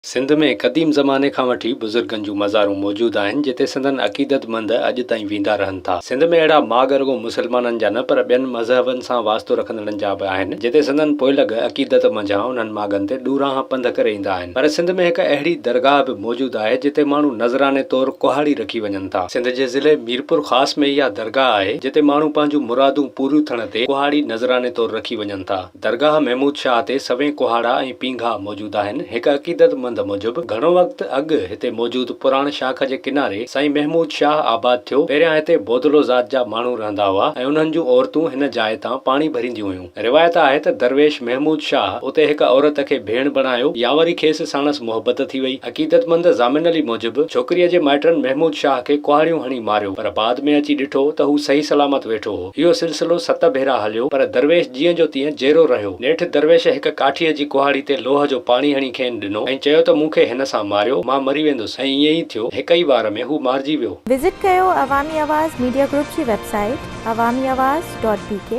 سنڌ ۾ قديم زماني کان وٺي بزرگن جون مزارون موجود آهن، جتي سندن عقيدتمند اڄ تائين ويندا رهن ٿا. سنڌ ۾ اهڙا ماڳ رڳو مسلمانن جا نه پر ٻين مذهبن سان واسطو رکندڙن جا به آهن، جتي سندن پوئلڳ عقيدت منجهان انهن ماڳن تي ڏورانهن پنڌ ڪري ايندا آهن. پر سنڌ ۾ هڪ اهڙي درگاهه به موجود آهي، جتي ماڻهو نذراني طور ڪهاڙي رکي وڃن ٿا. سنڌ جي ضلعي ميرپورخاص ۾ اها درگاهه آهي، جتي ماڻهو پنهنجون مرادون پوريون ٿيڻ تي ڪهاڙي نذراني طور رکي وڃن ٿا. درگاهه محمود شاهه تي سوين ڪهاڙا ۽ پينگها موجود آهن. هڪ عقيدتمند موجب، گهڻو وقت اڳ هتي موجود پراڻ شاخ جي ڪناري سائين محمود شاهه آباد ٿيو. پهريان هتي بودلو ذات جا ماڻهو رهندا هئا ۽ انهن جون عورتون هن جاء تان پاڻي ڀرينديون هيون. روايت آهي ته درويش محمود شاهه اتي هڪ عورت کي ڀيڻ بڻايو يا وري کيس ساڻس محبت ٿي وئي. عقيدتمند ضامن علي موجب، ڇوڪريء جي مائٽن محمود شاهه کي ڪهاڙيون هڻي ماريو پر بعد ۾ اچي ڏٺو ته هو صحيح سلامت ويٺو هو. اهو سلسلو ست ڀيرا هليو، پر درويش جيئن جو تيئن جيئرو رهيو. نيٺ درويش هڪ ڪاٺيء جي ڪهاڙي تي لوهه جو پاڻي هڻي کين ڏنو ۽ چيو ته مون کي هن سان ماريو، مان مري ويندس ۽ ائين ئي ٿيو، هڪ ئي وار ۾ هو مارجي ويو. وزٽ ڪيو عوامي آواز ميڊيا گروپ جي website Awami Awaz dot B K.